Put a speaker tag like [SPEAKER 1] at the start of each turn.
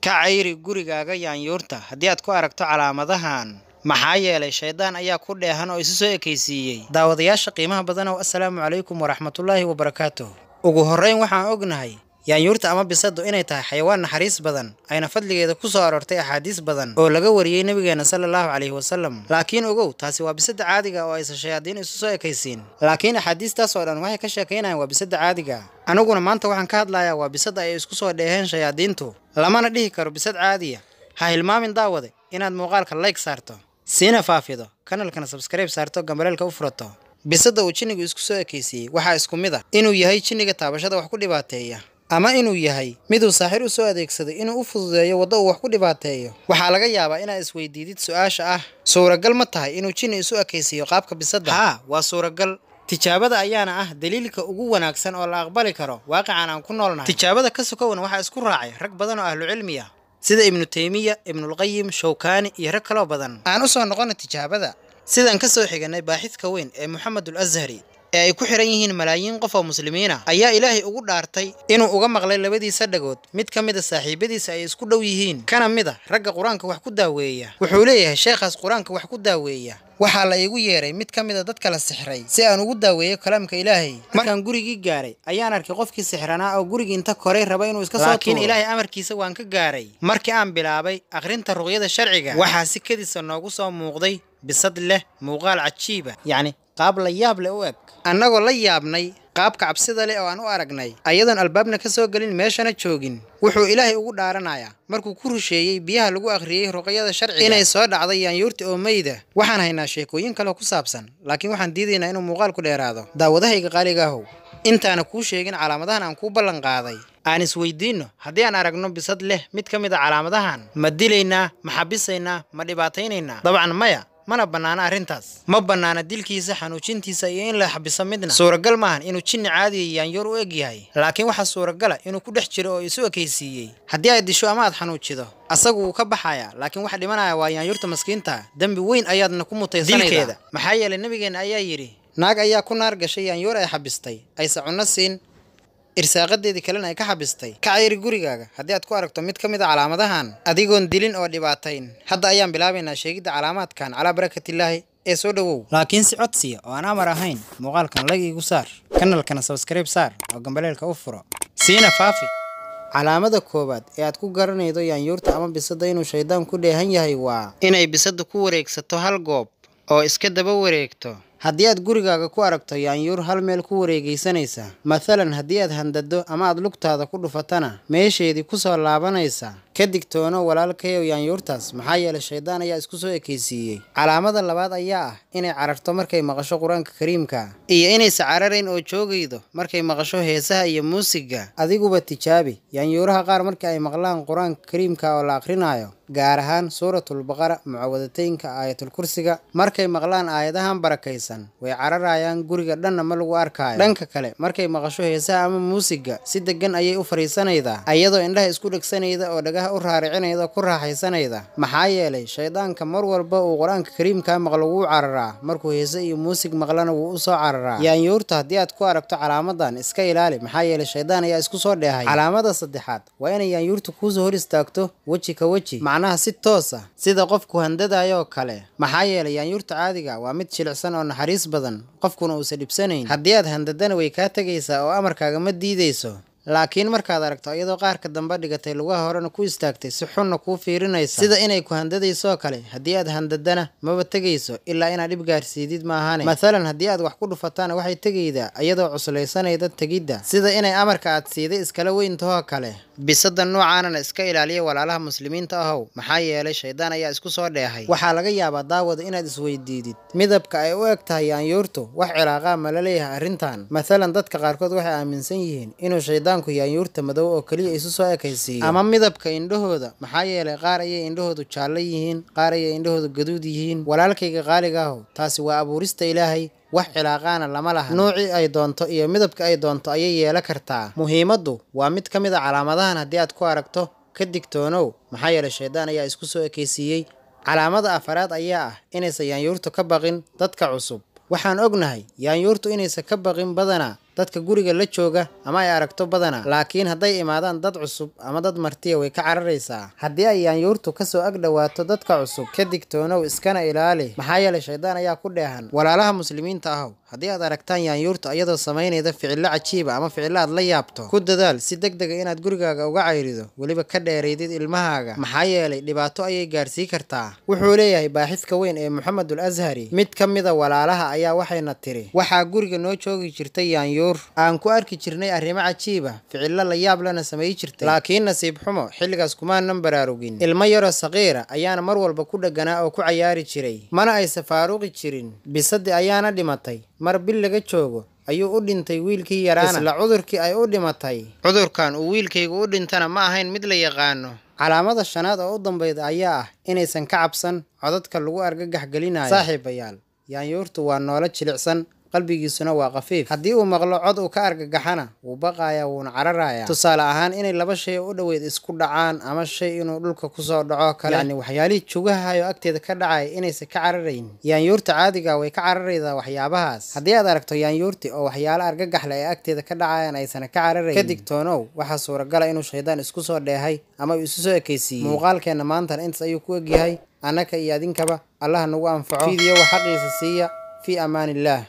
[SPEAKER 1] Ka cayri gurigaaga yaanyuurta haddii aad ku aragto calaamadahan, maxaa yeelay shaydaan ayaa ku dheehan oo isu soo ekaysiiyey. Daawadayaasha qiimaha badanow, assalaamu calaykum waraxmatullaahi wabarakaatuh. Ugu horrayn waxaan ognahay yaanyuurta ama bisadu inay tahay xayawaan naxariis badan, ayna fadligeeda ku soo aroortay axaadiis badan oo laga wariyey nabigeena sala allahu calayhi wasalam. Laakiin ogow, taasi waa bisada caadiga oo aysan shayaadiin isu soo ekaysiin. Laakiin axaadiistaas oo dhan waxay ka sheekaynayaan waa bisada caadiga. Aniguna maanta waxaan ka hadlayaa waa bisada ay isku soo dheeheen shayaadiintu, lamana dhihi karo bisad caadiya. Ha hilmaamin daawade inaad muuqaalka like saarto, siina faafido, kanalkana subscribe saarto, gambaleelka u furato. Bisada uu jinnigu isku soo ekaysiiyey waxaa isku mid ah inuu yahay jinniga taabashada wax ku dhibaateeya, ama inuu yahay miduu saaxir u soo adeegsaday inuu u fududeeyo waddo uu wax ku dhibaateeyo. Waxaa laga yaabaa inaad isweydiidid su-aasha ah, suuragal ma tahay inuu jinni isu ekaysiiyo qaabka bisadda? Haa, waa suuragal. Tijaabada ayaana ah daliilka ugu wanaagsan oo la aqbali karo waaqican aan ku noolnahay. Tijaabada ka sokowna waxaa isku raacay rag badan oo ahlu cilmi ah, sida Ibnu Taymiya, Ibnulqayim, Shawkaani iyo rag kaloo badan. Aan u soo noqono tijaabada. Sidaan ka soo xiganay baaxidka weyn ee Moxamedul Ashari ee ay ku xiran yihiin malaayiin qof oo muslimiin ah, ayaa Ilaahay ugu dhaartay inuu uga maqlay labadiisa dhagood mid ka mid a saaxiibadiisa ay isku dhow yihiin, kana mid a ragga qur-aanka wax ku daaweeya. Wuxuu leeyahay sheekhaas qur-aanka wax ku daaweeya, waxaa la iigu yeeray mid ka mid a dadka la sixray si aan ugu daaweeyo kalaamka Ilaahay. Markaan gurigii gaaray ayaan arkay qofkii sixranaa oo gurigii inta koray raba inuu iska soo laakiin Ilaahay amarkiisa waan ka gaaray. Markii aan bilaabay akhrinta ruqyada sharciga, waxaa si kedisa noogu soo muuqday bisad leh muuqaal cajiiba, yacni qaab la yaab leh u eg. Annagoo la yaabnay qaabka cabsida leh oo aan u aragnay, ayadoon albaabna ka soo gelin meeshana joogin. Wuxuu Ilaahay ugu dhaaranayaa markuu ku rusheeyey biyaha lagu akhriyey ruqyada sharciga inay soo dhacday yaanyuurta oo meyda. Waxaan haynaa sheekooyin kale ku saabsan, laakiin waxaan diidaynaa inuu muuqaalku dheeraado. Daawadahayga qaaligaahow, intaana kuu sheegin calaamadahan aan kuu ballan qaaday, aan isweydiinno, haddii aan aragno bisad leh mid ka mid a calaamadahan, ma dilaynaa, ma xabisaynaa, ma dhibaataynaynaa? Dabcan maya, mana bannaana arrintaas. Ma bannaana dilkiisa, xanuujintiisa iyo in la xabiso midna. Suuragal maahan inuu jinni caadiya yaanyoor u eg yahay, laakiin waxaa suuragala inuu ku dhex jiro oo isu ekaysiiyey. Haddii aad disho ama aad xanuujido, asagu wuu ka baxayaa, laakiin waxa dhimanaya waa yaanyuurta maskiinta. Dembi weyn ayaadna ku mutaysanaydaa dilkeeda, maxaa yeelay nabigeenna ayaa yidhi, naag ayaa ku naar gashay yaanyoor ay xabistay, aysa cunno siin, irsaaqadeedii kalena ay ka xabistay. Ka cayri gurigaaga haddii aad ku aragto mid ka mid a calaamadahan, adigoon dilin oo dhibaatayn. Hadda ayaan bilaabaynaa sheegidda calaamaadkan calaa barakatillaahi ee soo dhowow. Laakiin si codsiya oo aan amar ahayn, muuqaalkan lag iigu saar, kanalkana subscribe saar oo gambaleelka u furo, siina faafi. Calaamada koowaad ee aad ku garanaydo yaanyuurta ama bisada inuu shaydaan ku dheehan yahay waa inay bisadu ku wareegsato hal goob oo iska daba wareegto. Haddii aad gurigaaga ku aragto yaanyuur hal meel ku wareegaysanaysa, mathalan haddii aad handado ama aad lugtaada ku dhufatana meesheedii ku soo laabanaysa, ka digtoono walaalkayow yaanyuurtaas, maxaa yeelay shaydaan ayaa isku soo ekaysiiyey. Calaamada labaad ayaa ah inay cararto markay maqasho qur-aanka kariimka, iyo inaysa cararayn oo joogaydo markay maqasho heesaha iyo muusiga. Adiguba tijaabi, yaanyuuraha qaar markii ay maqlaan qur-aanka kariimka oo la akhrinayo, gaar ahaan suuratulbaqara, mucawadataynka, aayatulkursiga, markay maqlaan aayadahan barakaysan way cararayaan, guriga dhanna ma lagu arkaayo. Dhanka kale, markay maqasho heesaha ama muusiga, si degan ayay u fadhiisanaydaa, ayadoo indhaha isku dhegsanayda oo dhagaha u raaricinayda ku raaxaysanayda. Maxaa yeelay shaydaanka mar walba uu qur-aanka kariimka maqlo wuu cararaa, markuu heese iyo muusig maqlana wuu u soo cararaa. Yaanyuurta haddii aad ku aragto calaamadan, iska ilaali, maxaa yeelay shaydaan ayaa isku soo dheehay. Calaamada saddexaad waa inay yaanyuurtu kuusoo hor istaagto weji ka weji, macnaha si toos ah, sida qofku handadayoo kale. Maxaa yeelay yaanyuurta caadiga waa mid jilicsan oo naxariis badan, qofkuna uusan dhibsanayn. Haddii aad handadana way kaa tegaysaa oo amarkaaga ma diidayso. Laakiin markaad aragto iyadoo qaarka dambe dhigatay, lugaha horena ku istaagtay, si xunna kuu fiirinaysa, sida inay ku handadaysoo kale, haddii aad handadana maba tegayso ilaa inaad dhib gaarsiidid maahane. Mathalan haddii aad wax ku dhufatana waxay tegaydaa iyadoo cuslaysanayda tegidda, sida inay amarka aad siiday iskala weyntahoo kale. Bisada noocaanana iska ilaaliya walaalaha muslimiinta ahow, maxaa yeelay shaydaan ayaa isku soo dheehay. Waxaa laga yaabaa daawada inaad isweydiidid, midabka ay u eg tahay yaanyuurtu wax cilaaqaa ma la leeyahay arrintan? Mathalan dadka qaarkood waxay aaminsan yihiin inuu shaydaanku yaanyuurta madow oo keliya isu soo ekaysiiyo, ama midabka indhahooda, maxaa yeelay qaar ayay indhahoodu jaallo yihiin, qaar ayay indhahoodu gaduud yihiin. Walaalkayga qaaliga ahow, taasi waa abuurista Ilaahay, wax cilaaqaana lama laha. Nuucii ay doonto iyo midabka ay doonto ayay yeelan kartaa. Muhiimaddu waa mid ka mid a calaamadahan haddii aad ku aragto, ka digtoonow, maxaa yeelay shaydaan ayaa isku soo ekaysiiyey. Calaamada afaraad ayaa ah inaysan yaanyuurtu ka baqin dadka cusub. Waxaan ognahay yaanyuurtu inaysan ka baqin badanaa dadka guriga la jooga ama ay aragto badanaa, laakiin hadday imaadaan dad cusub ama dad martiya way ka cararaysaa. Haddii ay yaanyuurtu kasoo ag dhowaato dadka cusub, ka digtoonow iskana ilaali, maxaa yeelay shaydaan ayaa ku dheehan. Walaalaha muslimiinta ahow, haddii aad aragtaan yaanyuurta iyadoo samaynayda ficillo cajiiba ama ficillo aad la yaabto, ku dadaal si deg dega inaad gurigaaga uga cayrido, weliba ka dheeraydid ilmahaaga, maxaa yeelay dhibaato ayay gaarsii kartaa. Wuxuu leeyahay baaxidka weyn ee Moxamedul Ashari, mid ka mida walaalaha ayaa waxayna tiri, waxaa guriga noo joogi jirtay yaanyuur aan ku arki jirnay arrimo cajiiba, ficillo la yaab lana samay jirtay, laakiin nasiib xumo xilligaas kumaanan baraarugin. Ilmo yaroo saqiira ayaana mar walba ku dhegganaa oo ku cayaari jiray, mana aysa faaruqi jirin. Bisadii ayaana dhimatay. Mar bil laga joogo ayuu u dhintay wiilkii yaraana isla cudurkii ay u dhimatay. Cudurkan uu wiilkaygu u dhintana ma ahayn mid la yaqaano. Calaamada shanaad oo u dambayda ayaa ah inaysan ka cabsan codadka lagu argagax gelinayo. Saaxiibayaal, yaanyuurtu waa noolo jilicsan, qalbigiisuna waa khafiif. Haddii uu maqlo cod uu ka argagaxana wuu baqayaa, wuuna cararayaa. Tusaale ahaan, inay laba shay u dhoweyd isku dhacaan ama shay inuu dhulka kusoo dhaco kale, yacni waxyaalihii jugahayo agteeda ka dhacaya inaysan ka cararayn. Yaanyuurta caadiga way ka cararaydaa waxyaabahaas. Haddii aad aragto yaanyuurti oo waxyaalo argagaxle ay agteeda ka dhacayaan aysan ka cararayn, ka digtoonow, waxaa suuragala inuu shaydaan isku soo dheehay ama uu isu soo ekaysiiyey. Muuqaalkeenna maantana intaas ayuu ku egyahay. Annaka iyo adinkaba Allaha nagu anfaco. Fiidiyowa xaqiisa siiya. Fii amaan illaah.